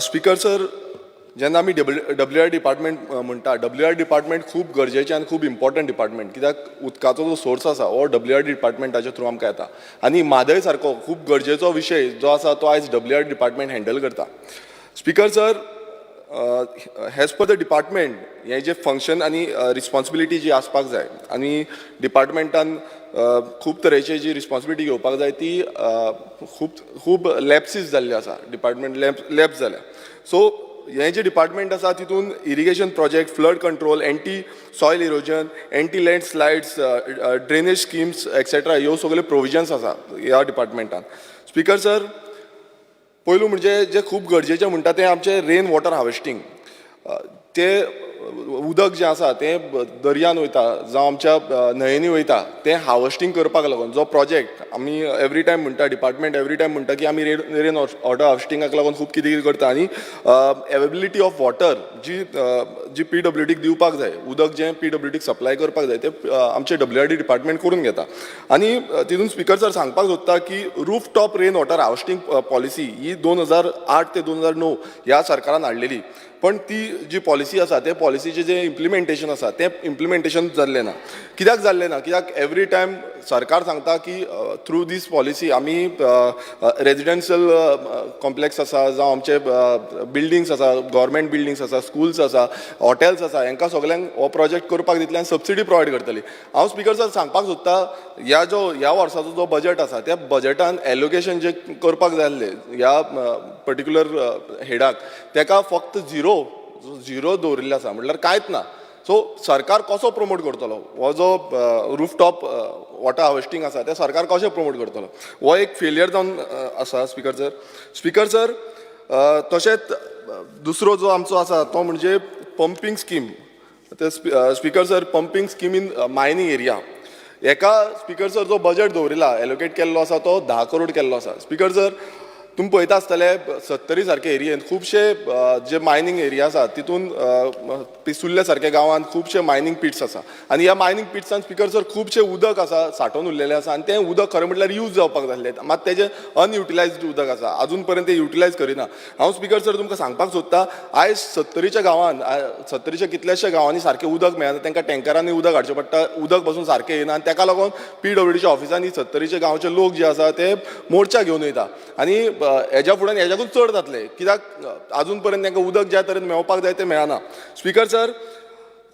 Speaker sir, जेन्ना आमी W R department म्हणटा, डब्ल्यू आर डिपार्टमेंट खूब गरजेचें आनी खूब इम्पॉर्टंट डिपार्टमेंट, कित्याक उदकाचो जो सोर्स आसा हो डब्ल्यू आर डिपार्टमेंटाच्या थ्रू आमकां येता आनी म्हादय सारको खूब गरजेचो विशय जो आसा तो आयज डब्ल्यू आर डिपार्टमेंट हँडल करता. Speaker sir, as per the department, हें जें फंक्शन आनी रिस्पॉन्सिबिलिटी जी आसपाक जाय आनी डिपार्टमेंटान खूब तरेचे जी रिस्पॉन्सिबिलिटी घेवपाक जाय, ती खूब खूब लॅप्सीस जाल्ले आसा. डिपार्टमेंट लॅप्स जाल्या. सो हें जें डिपार्टमेंट आसा, तितून irrigation project, flood control, anti soil erosion, anti land slides, drainage schemes etcetera, ह्यो सगल्यो प्रोविजन्स आसा ह्या डिपार्टमेंटान. स्पीकर सर, पयलू म्हणजे जें खूब गरजेचें म्हणटा तें आमचें रेन वॉटर हार्वेस्टींग. तें उदक जें आसा तें दर्यान वयता जावं आमच्या न्हंयेनी वयता, तें हार्वेस्टींग करपाक लागून जो प्रोजेक्ट आमी एवरी टायम म्हणटा, डिपार्टमेंट एवरी टायम म्हणटा की आमी रेन वॉटर हार्वेस्टिंगाक लागून खूब कितें कितें करता आनी availability of water G P W डीक दिवपाक जाय, उदक जें पी डब्ल्यू डीक सप्लाय करपाक जाय, तें आमचें डब्ल्यू आर डी डिपार्टमेंट करून घेता. आनी तितून स्पीकर सर सांगपाक सोदता की roof top rain water harvesting policy ही 2008 ते 2009 ह्या सरकारान हाडलेली, पण ती जी पॉलिसी आसा, ते पॉलिसीचें जें इम्प्लिमेंटेशन आसा, तें इम्प्लिमेंटेशन जाल्लें ना. कित्याक जाल्लें ना? कित्याक एवरी टायम सरकार सांगता की थ्रू दीस पॉलिसी आमी रेजिडेन्शियल कॉम्प्लेक्स आसा जावं आमचे बिल्डिंग्स आसा, गव्हर्मेंट बिल्डिंग्स आसा, स्कुल्स आसा, हॉटेल्स आसा, हांकां सगल्यांक हो प्रोजेक्ट करपाक दितले आनी सबसिडी प्रोवायड करतली. हांव स्पीकर सर सांगपाक सोदता, ह्या जो ह्या वर्साचो जो बजट आसा, त्या बजटान एलोकेशन जे करपाक जाय आसलें ह्या पर्टिक्युलर हेडाक, तेका फक्त झिरो झिरो दवरिल्लें आसा, म्हटल्यार कांयच ना. सो सरकार कसो प्रमोट करतलो हो जो रूफ टॉप वॉटर हार्वेस्टींग आसा, तें सरकार कशें प्रमोट करतलो? हो एक फेलियर जावन आसा, स्पीकर सर. स्पीकर सर, तशेंच दुसरो जो आमचो आसा तो म्हणजे पंपींग स्कीम. ते speaker sir, pumping scheme in mining area, हेका स्पीकर सर जो बजट दवरिला, एलोकेट केल्लो आसा, तो 10 करोड केल्लो आसा. स्पीकर सर, तुमी पळयता आसतले, सत्तरी सारके एरियेन खुबशे जे मायनींग एरिया आसा, तितून पिसुल्ले सारके गांवांत खुबशे मायनींग पिट्स आसा आनी ह्या मायनींग पिट्सान, स्पीकर सर, खुबशे उदक आसा सांठोवन उरलेलें आसा आनी तें उदक खरें म्हटल्यार यूज जावपाक जाय आसलें, मात तेजें अनयुटिलायज्ड उदक आसा, अजून पर्यंत ते युटिलायज करिना. हांव स्पीकर सर तुमकां सांगपाक सोदता, आयज सत्तरीच्या गांवांत, सत्तरीच्या कितल्याश्या गांवांनी सारकें उदक मेळना. तांकां टँकरांनी उदक हाडचें पडटा. उदक पसून सारकें येना आनी ताका लागून पी डब्ल्यू डीच्या ऑफिसांनी सत्तरीच्या गांवचे लोक जे आसा ते मोर्चा घेवन वयता आनी हेज्या फुडें हेज्याकून चड जातले, कित्याक अजून पर्यंत तांकां उदक ज्या तरेन मेळपाक जाय तें मेळना. स्पीकर सर,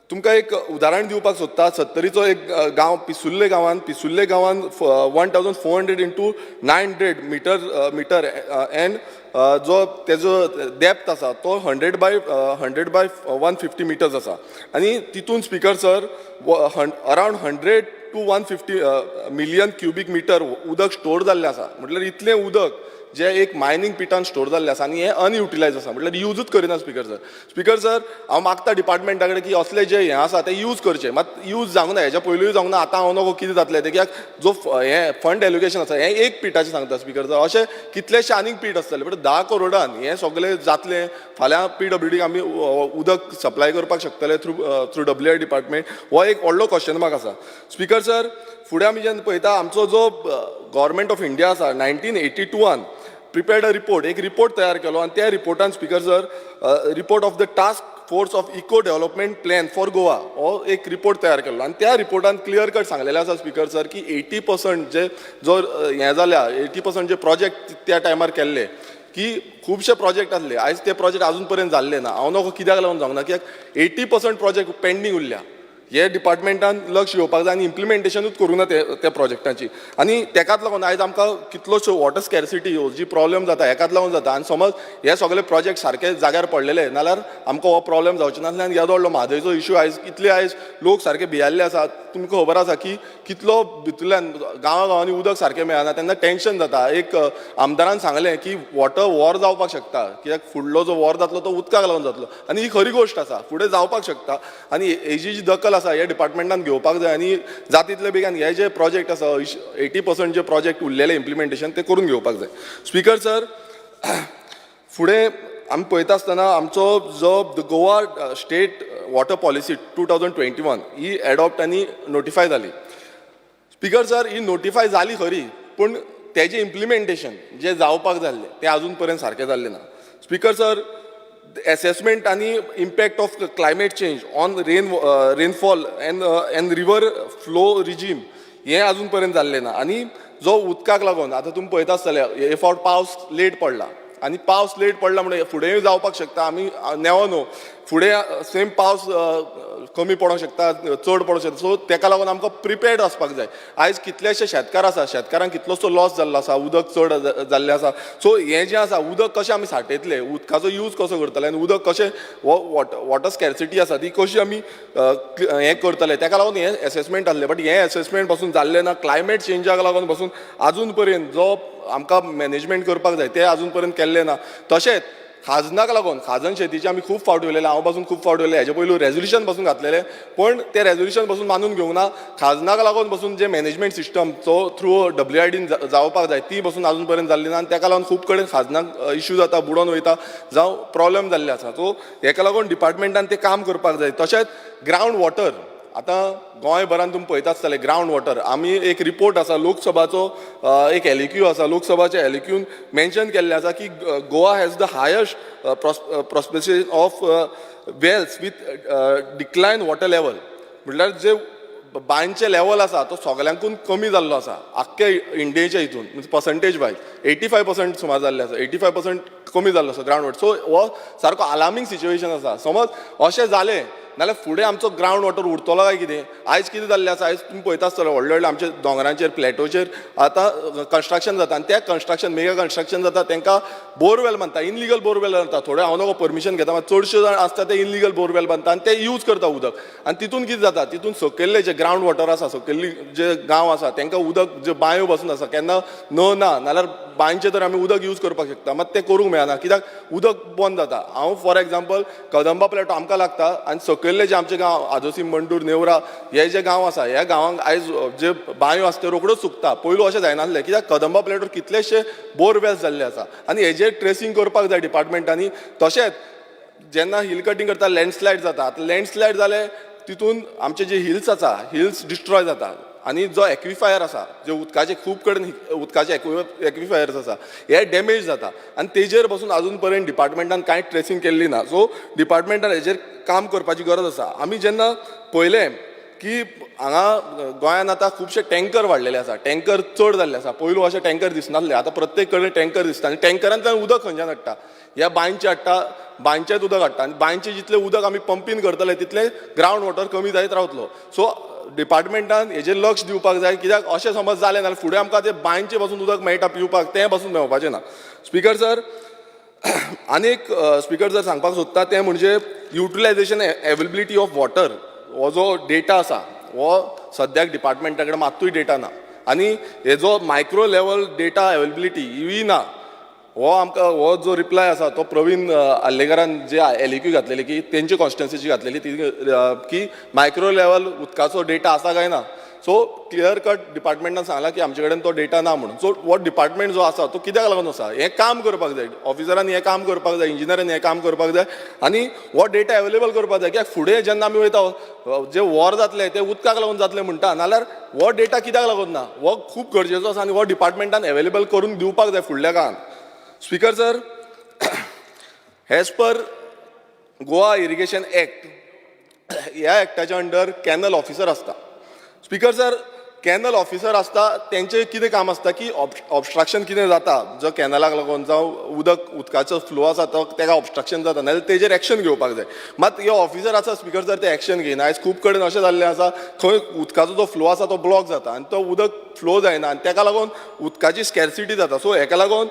तुमकां एक उदाहरण दिवपाक सोदता. सत्तरीचो एक गांव पिसुल्ले गांवांत, पिसुल्ले गांवांत 1400 into 900 meter and जो तेजो डेप्थ आसा तो 100 by 150 meters आसा आनी तितून, speaker sir, around 100 to 150 million cubic meter उदक स्टोर जाल्लें आसा. म्हटल्यार इतलें उदक जे एक मायनींग पिटान स्टोर जाल्लें आसा आनी हें अनयुटिलायज आसा, म्हटल्यार युजूच करिना स्पीकर सर. स्पीकर सर, हांव मागता डिपार्टमेंटा कडेन की असले जे हें आसा ते यूज करचे, मात यूज जावंक ना. हेज्या पयलूय जावंक ना. आतां हांव नको कितें जातलें तें, कित्याक जो हें फंड एलोकेशन आसा, हें एक पिटाचें सांगता स्पीकर सर, अशें कितलेशे आनीक पीट आसतले. बट 10 करोडान हें सगळें जातलें? फाल्यां पी डब्ल्यू डीक आमी उदक सप्लाय करपाक शकतले थ्रू डब्ल्यू आर डिपार्टमेंट? हो एक व्हडलो क्वेश्चन मार्क आसा. स्पीकर सर, फुडें आमी जेन्ना पळयता, आमचो जो गव्हर्मेंट ऑफ इंडिया आसा, 1982न प्रिपेर्ड अ रिपोर्ट, एक रिपोर्ट तयार केलो आनी त्या रिपोर्टान, speaker sir, report of the Task Force of Eco Development Plan for Goa, हो एक रिपोर्ट तयार केल्लो आनी त्या रिपोर्टान क्लियर कट सांगलेलें आसा, स्पीकर सर, की 80% जे जो हें जाल्या, 80% जे प्रोजेक्ट त्या टायमार केल्ले, की खुबशे प्रोजेक्ट आसले, आयज ते प्रोजेक्ट अजून पर्यंत जाल्ले ना. हांव नको कित्याक लागून जावंक ना, कित्याक 80% प्रोजेक्ट पेंडींग उरल्या. हे डिपार्टमेंटान लक्ष घेवपाक जाय आनी इम्प्लिमेंटेशनूच करूं ना ते त्या प्रोजेक्टाची आनी तेकाच लागून आयज आमकां कितलोसो वॉटर स्कॅर्सिटी ह्यो जी प्रॉब्लेम जाता, हेकाच लागून जाता. आनी समज हे सगळे प्रोजेक्ट सारके जाग्यार पडलेले नाल्यार आमकां हो प्रॉब्लेम जावचो नासले. आनी येदो व्हडलो म्हादयचो इशू, आयज इतले आयज लोक सारके भियेल्ले आसात. तुमकां खबर आसा की कितलो भितूरल्यान गांवा गांवांनी उदक सारकें मेळना, तेन्ना टेंशन जाता. एक आमदारान सांगलें की वॉटर वॉर जावपाक शकता, कित्याक फुडलो जो वॉर जातलो तो उदकाक लागून जातलो आनी ही खरी गोश्ट आसा, फुडें जावपाक शकता. आनी हेजी जी दखल आसा हे डिपार्टमेंटान घेवपाक जाय आनी जाता तितले बेगीन हे जे प्रोजेक्ट आसा, 80% जे प्रोजेक्ट उरलेले इम्प्लिमेंटेशन, ते करून घेवपाक जाय. स्पीकर सर, फुडें आमी पळयता आसतना आमचो जो the Goa State Water Policy 2021 he adopt आनी नोटिफाय जाली. स्पीकर सर, ही नोटिफाय जाली खरी, पूण तेजें इम्प्लिमेंटेशन जें जावपाक जाल्लें तें अजून पर्यंत सारकें जाल्लें ना. स्पीकर सर, assessment आनी impact of climate change on rainfall and river flow regime हें अजून पर्यंत जाल्लें ना. आनी जो उदकाक लागून आतां तुमी पळयता आसतले, हे फावट पावस लेट पडला आनी पावस लेट पडला म्हणून फुडेंय जावपाक शकता. आमी नेवर नो, फुडें सेम पावस कमी पडोंक शकता, चड पडोंक शकता. सो तेका लागून आमकां प्रिपेर्ड आसपाक जाय. आयज कितलेशे शेतकार आसा, शेतकारांक कितलोसो लॉस जाल्लो आसा, उदक चड जाल्लें आसा. सो हें जें आसा, उदक कशें आमी सांठयतले, उदकाचो यूज कसो करतले आनी उदक कशें हो वॉटर स्कॅर्सिटी आसा ती कशी आमी हें करतले, तेका लागून हें एसेसमेंट आसलें. बट हें एसेसमेंट पासून जाल्लें ना. क्लायमेट चेंजाक लागून पासून आजून पर्यंत जो आमकां मॅनेजमेंट करपाक जाय तें आजून पर्यंत केल्लें ना. तशेंच खाजनाक लागून, खाजन शेतीचे आमी खूब फावट उलयले, हांव पासून खूब फावट उलयलें, हेजे पयलू रेजोल्युशन पासून घातलेलें, पण तें रेजोल्युशन पासून मानून घेवंक ना. खाजनाक लागून पासून जे मॅनेजमेंट सिस्टम जो थ्रू डब्ल्यूआरडीन जावपाक जाय ती पासून आजून पर्यंत जाल्ली ना आनी तेका लागून खूब कडेन खाजनाक इश्यू जाता, बुडोन वयता जावं प्रॉब्लम जाल्ले आसा. सो हेका लागून डिपार्टमेंटान तें काम करपाक जाय. तशेंच ग्रावंड वॉटर, आतां गोंयभरान तुमी पळयता आसतले ग्रावंड वॉटर. आमी एक रिपोर्ट आसा लोकसभाचो, एक एलएक्यू आसा, लोकसभाच्या एलएक्यून मेन्शन केल्लें आसा की Goa has the highest proportion of wells with decline water level. म्हटल्यार जे बांयचें लेवल आसा तो सगल्यांकून कमी जाल्लो आसा आख्खे इंडियेच्या हितून. म्हणजे पर्संटेज वायज 85% सुमार जाल्ले आसा, 85% कमी जाल्लो आसा ग्रावंड वॉटर. सो हो सारको अलार्मींग सिच्युएशन आसा. समज अशें जालें नाल्यार फुडें आमचो ग्रावंड वॉटर उरतलो काय कितें? आयज कितें जाल्लें आसा, आयज तुमी पळयता आसतले, व्हडले व्हडले आमच्या दोंगरांचेर, प्लेटोचेर आतां कन्स्ट्रक्शन जाता आनी ते कन्स्ट्रक्शन, मेगा कन्स्ट्रक्शन जाता, तांकां बोरवेल बांदता, इनलिगल बोरवेल बांदता. थोडे हांव नको परमिशन घेता, मात चडशे जाण आसता ते इनलिगल बोरवेल बांदता आनी ते यूज करता उदक. आनी तितून कितें जाता, तितून सकयल्ले जे ग्रावंड वॉटर आसा, सकयल्ली जे गांव आसा तांकां उदक जे बांयो बसून आसा, केन्ना न ना नाल्यार बांयचें तर आमी उदक यूज करपाक शकता, मात तें करूंक मेळना कित्याक उदक बंद जाता. हांव फॉर एग्जाम्पल कदंबा प्लेटो आमकां लागता आनी सकयल्ले जे आमचे गांव आजोसीम, मंडूर, नेवरा हे जे गांव आसा, ह्या गांवांक आयज जे बांयो आसा त्यो रोखड्योच सुकता. पयलू अशें जायनासलें कित्याक कदंबा प्लेटोर कितलेशे बोरवेल्स जाल्ले आसा आनी हेजेर ट्रेसींग करपाक जाय डिपार्टमेंटांनी. तशेंच जेन्ना हिल कटींग करता, लँडस्लायड जाता. आतां लँडस्लायड जाले तितून आमचे जे हिल्स आसा, हिल्स डिस्ट्रॉय जाता आनी जो एक्विफायर आसा, जे उदकाचे खूब कडेन उदकाचे एक्विफायर्स आसा, हे डॅमेज जाता आनी तेजेर बसून अजून पर्यंत डिपार्टमेंटान कांय ट्रेसींग केल्ली ना. सो डिपार्टमेंटान हेजेर काम करपाची गरज आसा. आमी जेन्ना पळयलें की हांगा गोंयान आतां खुबशे टँकर वाडलेले आसा, टँकर चड जाल्ले आसा. पयलू अशे टँकर दिसनासले, आतां प्रत्येक कडेन टँकर दिसता आनी टँकरांतल्यान उदक खंयच्यान हाडटा? ह्या बांयचें हाडटा, बांयचेंच उदक हाडटा आनी बांयचें जितलें उदक आमी पंपीन करतले तितलें ग्रावंड वॉटर कमी जायत रावतलो. सो डिपार्टमेंटान हेजेर लक्ष दिवपाक जाय कित्याक अशें समज जालें जाल्यार फुडें आमकां तें बांयचें पासून उदक मेळटा पिवपाक तें पासून मेळपाचें ना. स्पीकर सर, आनी एक स्पीकर जर सांगपाक सोदता तें म्हणजे युटिलायझेशन एवेलेबिलिटी ऑफ वॉटर, हो जो डेटा आसा हो सद्याक डिपार्टमेंटा कडेन मात्तूय डेटा ना आनी हेजो मायक्रो लेवल डेटा एवेलेबिलिटी ही ना. हो आमकां हो जो रिप्लाय आसा तो प्रवीण आर्लेकरान जे एलएक्यू घातलेली की तेंचे कॉन्स्टिट्युन्सीची घातलेली ती की मायक्रो लेवल उदकाचो डेटा आसा काय ना. सो क्लियर कट डिपार्टमेंटान सांगलां की आमचे कडेन तो डेटा ना म्हणून. सो हो डिपार्टमेंट जो आसा तो कित्याक लागून आसा? हें काम करपाक जाय ऑफिसरान, हें काम करपाक जाय इंजिनियरान, हें काम करपाक जाय आनी हो डेटा अवेलेबल करपाक जाय कित्याक फुडें जेन्ना आमी वयता, जे वॉर जातले ते उदकाक लागून जातले म्हणटा नाल्यार हो डेटा कित्याक लागून ना? हो खूब गरजेचो आसा आनी हो डिपार्टमेंटान अवेलेबल करून दिवपाक जाय फुडल्या काळान. Speaker sir, as per Goa Irrigation Act, ह्या एक्टाच्या अंडर कॅनल ऑफिसर आसता. स्पीकर सर, कॅनल ऑफिसर आसता, तेंचें कितें काम आसता की ऑबस्ट्रक्शन कितें जाता, जो कॅनलाक लागून जावं उदक उदकाचो फ्लो आसा तो तेका ऑबस्ट्रक्शन जाता नाल्यार तेजेर एक्शन घेवपाक जाय. मात हे ऑफिसर आसा स्पीकर सर, ते एक्शन घेयना. आयज खूब कडेन अशें जाल्लें आसा, खंय उदकाचो जो फ्लो आसा तो ब्लॉक जाता आनी तो उदक फ्लो जायना आनी तेका लागून उदकाची स्कॅर्सिटी जाता. सो हेका लागून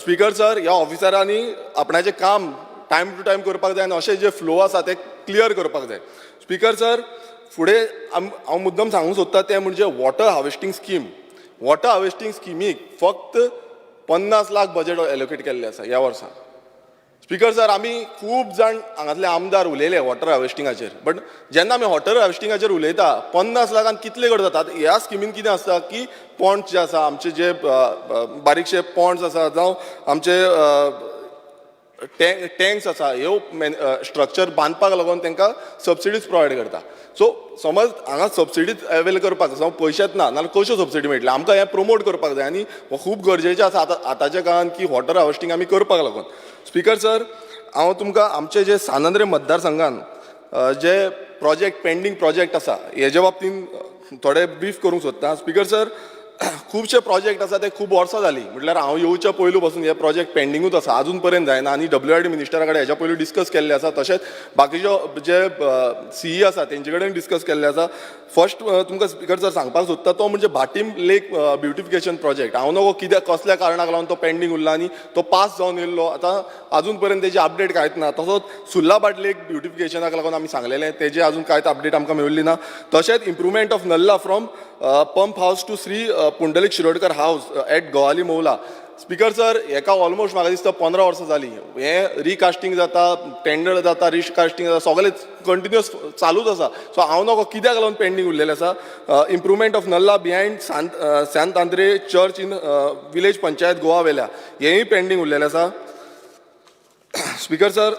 स्पीकर सर, ह्या ऑफिसरांनी आपणाचें काम टायम टू टायम करपाक जाय आनी अशे जे फ्लो आसा ते क्लियर करपाक जाय. स्पीकर सर, फुडें हांव मुद्दम सांगूंक सोदता तें म्हणजे water harvesting scheme. Water harvesting स्किमीक फक्त 50 लाख बजेट एलोकेट केल्लें आसा ह्या वर्सा. स्पीकर सर, आमी खूब जाण हांगातले आमदार उलयले वॉटर हार्वेस्टिंगाचेर, बट जेन्ना आमी वॉटर हार्वेस्टिंगाचेर उलयता, 50 लाखान कितले कडेन जाता? ह्या स्किमीन कितें आसता की पॉन्ड्स जे आसा आमचे, जे बारीकशे पॉन्ड्स आसा जावं आमचे टँक्स आसा, ह्यो स्ट्रक्चर बांदपाक लागून तांकां सबसिडीज प्रोवायड करता. सो समज हांगा सबसिडीज अवेल करपाक समज पयशेच ना नाल्यार कश्यो सबसिडी मेळटल्यो आमकां? हें प्रमोट करपाक जाय आनी हो खूब गरजेचें आसा आतां आतांच्या काळान की वॉटर हार्वेस्टींग आमी करपाक लागून. स्पिकर सर, हांव तुमकां आमचे जे सांत आंद्रे मतदारसंघान जे प्रोजेक्ट, पेंडींग प्रोजेक्ट आसा, हेजे बाबतीन थोडे ब्रीफ करूंक सोदता. स्पिकर सर, खुबशे प्रोजेक्ट आसा ते खूब वर्सां जालीं, म्हटल्यार हांव येवच्या पयलू पासून हे प्रोजेक्ट पेंडिंगूच आसा, आजून पर्यंत जायना. आनी डब्ल्यू आर डी मिनिस्टरा कडेन हेज्या पयलू डिस्कस केल्ले आसा, तशेंच बाकीच्यो जे सीई आसा तेंचे कडेन डिस्कस केल्ले आसा. फर्स्ट तुमकां स्पिकर सर सांगपाक सोदता तो म्हणजे भाटीम लेक ब्युटिफिकेशन प्रोजेक्ट. हांव नकळो कित्याक, कसल्या कारणाक लागून तो पेंडींग उरला आनी तो पास जावन येयल्लो, आतां अजून पर्यंत तेजी अपडेट कांयच ना. तसोच सुर्लाभाट लेक ब्युटिफिकेशनाक लागून आमी सांगलेलें, तेजी अजून कांयच अपडेट आमकां मेळिल्ली ना. तशेंच improvement of nullah from pump house to Shri Pundalik Shirodkar house at Gowali Movla. Speaker sir, हेका ऑलमोस्ट म्हाका दिसता 15 वर्सां जालीं. हें रिकास्टींग जाता, टेंडर जाता, रिकास्टींग जाता, सगळें कंटिन्युअस चालूच आसा. सो हांव नकळो कित्याक लागून पेंडींग उरलेलें आसा. Improvement of nullah behind Sant Andre church in village panchayat Goa Velha, हेंय पेंडींग उरलेलें आसा. Speaker sir,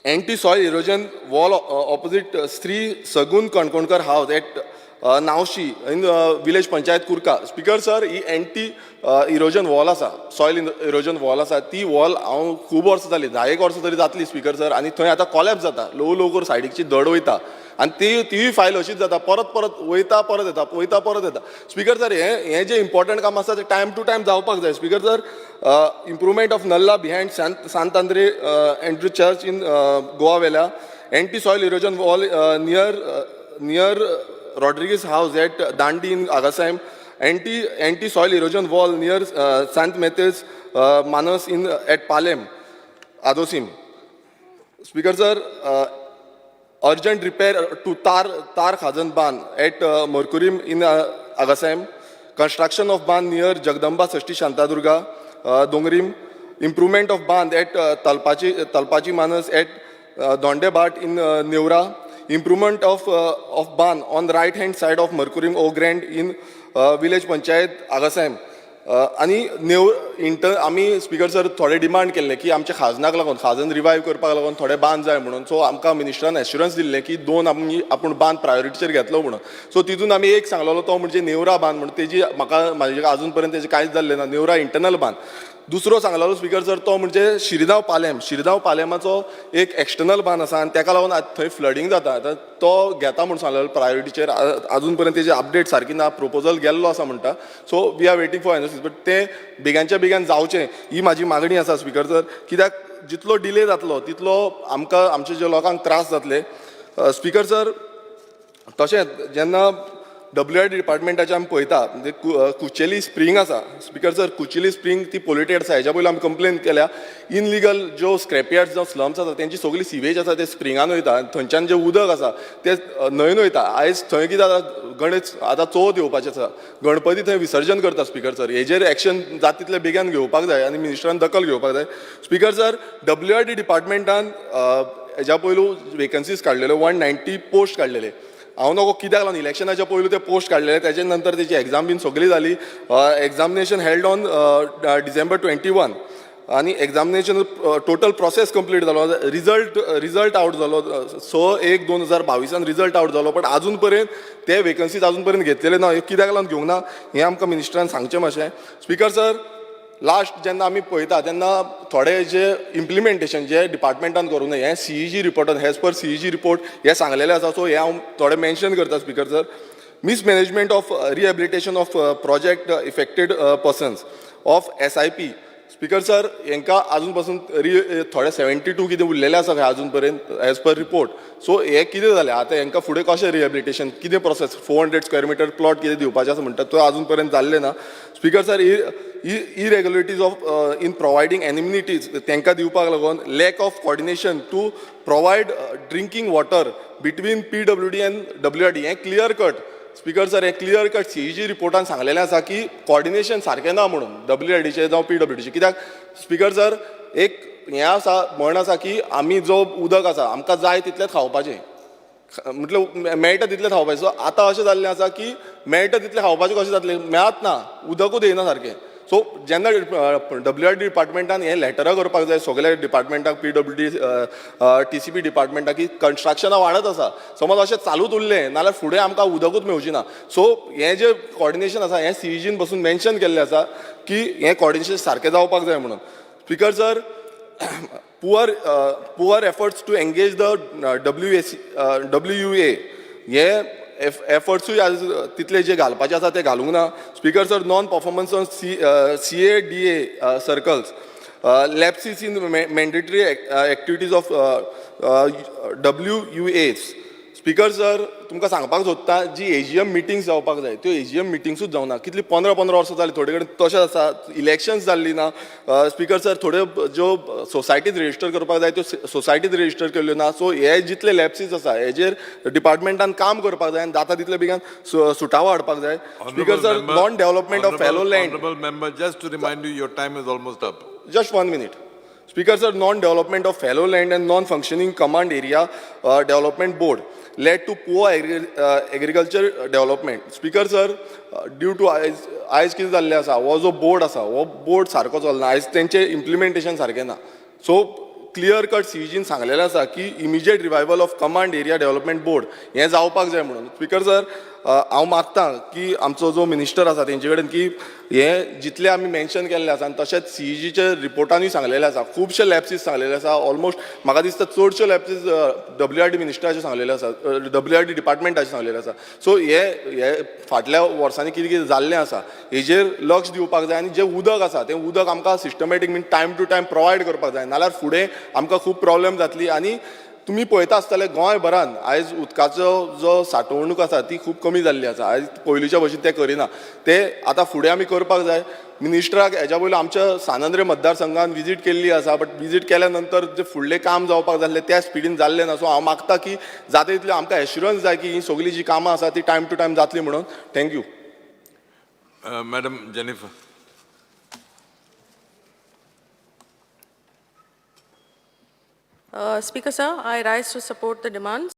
anti soil erosion wall opposite Shri Sagun Kankonkar house at Navshi in village panchayat Curca. Speaker sir, he anti erosion wall आसा, soil erosion wall आसा, ती wall हांव खूब वर्सां जाली, 10 एक वर्सां तरी जातली स्पिकर सर. आनी थंय आतां कॉलॅप्स जाता, ल्हवू ल्हवू करून सायडीकची धड वयता आनी ती तिवूय फायल अशीच जाता, परत परत वयता, परत येता, वयता, परत येता. स्पिकर सर, हें हें जें इम्पॉर्टंट काम आसा तें टायम टू टायम जावपाक जाय. Speaker sir, improvement of nullah behind Sant Andre Andrew church in Goa Velha, anti soil erosion wall near Rodrigues house at Dandi in Agassaim, anti soil erosion wall near Sant Matthews Manas in at Palem Adosim. Speaker sir, urgent repair to Tar Khazan Ban at Mercurim in Agassaim, construction of ban near Jagdamba Sashti Shantadurga, Dongrim, improvement of ban at Talpachi Manas at Dondebat in Neora, improvement of ban on the right hand side of Mercurim O Grand in village Panchayat Agassaim. आनी नेव inter आमी speaker sir थोडे demand केल्ले की आमच्या खाजनाक लागून, खाजन revive करपाक लागून थोडे बांद जाय म्हणून. सो आमकां मिनिस्टरान एश्युरन्स दिल्लें की दोन आमी आपूण बांद प्रायोरिटीचेर घेतलो म्हणून. सो तितून आमी एक सांगलेलो तो म्हणजे नेवरा बांद म्हणून. तेजी म्हाका म्हाजे अजून पर्यंत तेजें कांयच जाल्लें ना, नेवरा इंटरनल बांद. दुसरो सांगलेलो स्पिकर सर तो म्हणजे शिरगांव पालेम. शिरगांव पालेमाचो एक एक्सटर्नल बांद आसा आनी तेका लागून आतां थंय फ्लडींग जाता. आतां तो घेता म्हूण सांगलेलो प्रायोरिटीचेर, अजून पर्यंत तेजी अपडेट सारकी ना. प्रपोजल गेल्लो आसा म्हणटा, so we are waiting for NOC, but तें बेगानच्या बेगान जावचें ही म्हाजी मागणी आसा स्पिकर सर, कित्याक जितलो डिले जातलो तितलो आमकां, आमच्या जे लोकांक त्रास जातले. स्पिकर सर, तशेंच जेन्ना डब्ल्यू आर डिपार्टमेंटाचे आमी पळयता, म्हणजे कुचेली स्प्रींग आसा, स्पिकर सर, कुचेली स्प्रींग ती पोल्युटेड आसा. हेज्या पयलीं आमी कंप्लेन केल्या. इनलिगल ज्यो स्क्रॅपयार्ड जावं स्लम्स आसा तेंची सगळी सिवेज आसा ते स्प्रिंगान वयता आनी थंयच्यान जें उदक आसा तें न्हंयन वयता. आयज थंय कितें जाता, गणेश आतां चवथ येवपाची आसा, गणपती थंय विसर्जन करता. स्पिकर सर, हेजेर एक्शन जाता तितले बेगीन घेवपाक जाय आनी मिनिस्टरान दखल घेवपाक जाय. Speaker sir, W R D डिपार्टमेंटान हेज्या पयलू वेकन्सीज काडलेल्यो, 190 पोस्ट काडलेले. हांव नकळो कित्याक लागून इलेक्शनाच्या पयलू ते पोस्ट काडलेले. तेजे नंतर तेजी एग्जाम बीन सगळी जाली, examination held on December 21 आनी एग्जामिनेशन टोटल प्रोसेस कंप्लीट जालो, रिजल्ट आउट जालो, 6/1/2022 रिजल्ट आउट जालो, बट अजून पर्यंत ते वेकन्सीज अजून पर्यंत घेतलेले ना. हे कित्याक लागून घेवंक ना हें आमकां मिनिस्टरान सांगचें मातशें. स्पिकर सर, लास्ट जेन्ना आमी पळयता तेन्ना थोडे जे इम्प्लिमेंटेशन जे डिपार्टमेंटान करूंक ना, हें सीईजी रिपोर्टान, एज पर सीईजी रिपोर्ट हें सांगलेलें आसा. सो हें हांव थोडें मेन्शन करता speaker sir. Mismanagement of rehabilitation of project affected persons of SIP. Speaker sir, हेंकां अजून पासून थोडे 72 कितें उरलेले आसा खंय अजून पर्यंत एज पर रिपोर्ट. सो हें कितें जालें आतां, हेंकां फुडें कशें रिहेबिलिटेशन, कितें process, 400 square meter plot कितें दिवपाचें आसा म्हणटा, तो अजून पर्यंत जाल्लें ना. Speaker sir, irregularities of in providing amenities तांकां दिवपाक लागून, lack of coordination to provide drinking water between PWD and WRD. हें क्लियर कट स्पिकर सर, हें क्लियर कट सीईजी रिपोर्टान सांगलेलें आसा की कॉर्डिनेशन सारकें ना म्हणून डब्ल्यू आर डीचें जावं पीडब्ल्यूडीचें. कित्याक स्पिकर सर, एक हें आसा, म्हण आसा की आमी जो उदक आसा आमकां जाय तितलेंच खावपाचें, म्हटल्यार मेळटा तितलें खावपाचें. सो आतां अशें जाल्लें आसा की मेळटा तितलें खावपाचें कशें जातलें? मेळत ना, उदकूच येयना सारकें. सो जेन्ना डब्ल्यू आर डी डिपार्टमेंटान हें लॅटरां करपाक जाय सगल्या डिपार्टमेंटाक, पीडब्ल्यूडी, टीसीपी डिपार्टमेंटाक, की कन्स्ट्रक्शनां वाडत आसा. समज अशें चालूच उरलें नाल्यार फुडें आमकां उदकूच मेवचें ना. सो हें जें कॉर्डिनेशन आसा, हें सीईजीन बसून मेन्शन केल्लें आसा की हें कॉर्डिनेशन सारकें जावपाक जाय म्हणून. Speaker sir, poor efforts to engage the WAC, WUA, हे एफर्ट्सूय आज तितले जे घालपाचे आसा ते घालूंक ना. Speaker sir, non performance on CADA circles, lapses in mandatory activities of WUAs. Speaker sir, तुमकां सांगपाक सोदता, जी एजीएम मिटिंग्स जावपाक जाय त्यो एजीएम मिटिंग्सूच जावना. कितली 15 15 वर्सां जालीं, थोडे कडेन तशें आसा, इलेक्शन्स जाल्लीं ना. स्पीकर सर, थोड्यो ज्यो सोसायटीज रजिस्टर करपाक जाय त्यो सोसायटीज रजिस्टर केल्ल्यो ना. सो हे जितले लॅप्सीस आसा हेजेर डिपार्टमेंटान काम करपाक जाय आनी जाता तितले बेगीन सुटावो हाडपाक जाय. Speaker sir, non development of fallow land. Honorable member, just to remind you, your time is almost up. Just one minute. Speaker sir, non-development of fallow land and non-functioning command area development board led to poor agriculture development. Speaker sir, due to आयज आयज कितें जाल्लें आसा, हो जो board आसा हो board सारको चलना. आयज तेंचें इम्प्लिमेंटेशन सारकें ना. सो क्लियर कट सीईजीन सांगलेलें आसा की immediate revival of command area development board हें जावपाक जाय म्हणून. स्पीकर सर, हांव मागता की आमचो जो मिनिस्टर आसा तेंचे कडेन की हे जितले आमी मेन्शन केल्ले आसा आनी तशेंच सीईजीच्या रिपोर्टानूय सांगलेलें आसा, खुबशे लॅप्सीस सांगलेले आसा. ऑलमोस्ट म्हाका दिसता चडश्यो लॅप्सीस डब्ल्यू आर डी मिनिस्टराचे सांगलेले आसा, डब्ल्यू आर डी डिपार्टमेंटाचे सांगलेले आसा. सो हे हे फाटल्या वर्सांनी कितें कितें जाल्लें आसा हेजेर लक्ष दिवपाक जाय आनी जें उदक आसा तें उदक आमकां systematic mean time to time provide करपाक जाय, नाल्यार फुडें आमकां खूब प्रॉब्लेम जातली. आनी तुमी पळयता आसतले गोंयभरान आयज उदकाचो जो सांठवणूक आसा ती खूब कमी जाल्ली आसा. आयज पयलींच्या भशेन ते करिना, ते आतां फुडें आमी करपाक जाय. मिनिस्टराक हेज्या पयलीं आमच्या सांत मतदारसंघान विजीट केल्ली आसा, बट विजीट केल्या नंतर जे फुडलें काम जावपाक जाल्लें त्या स्पिडीन जाल्लें ना. सो हांव मागता की जाता तितलें आमकां एश्युरन्स जाय की ही सगळीं जी कामां आसा ती टायम टू टायम जातली म्हणून. Thank you. Madam Jennifer. Speaker sir, I rise to support the demands.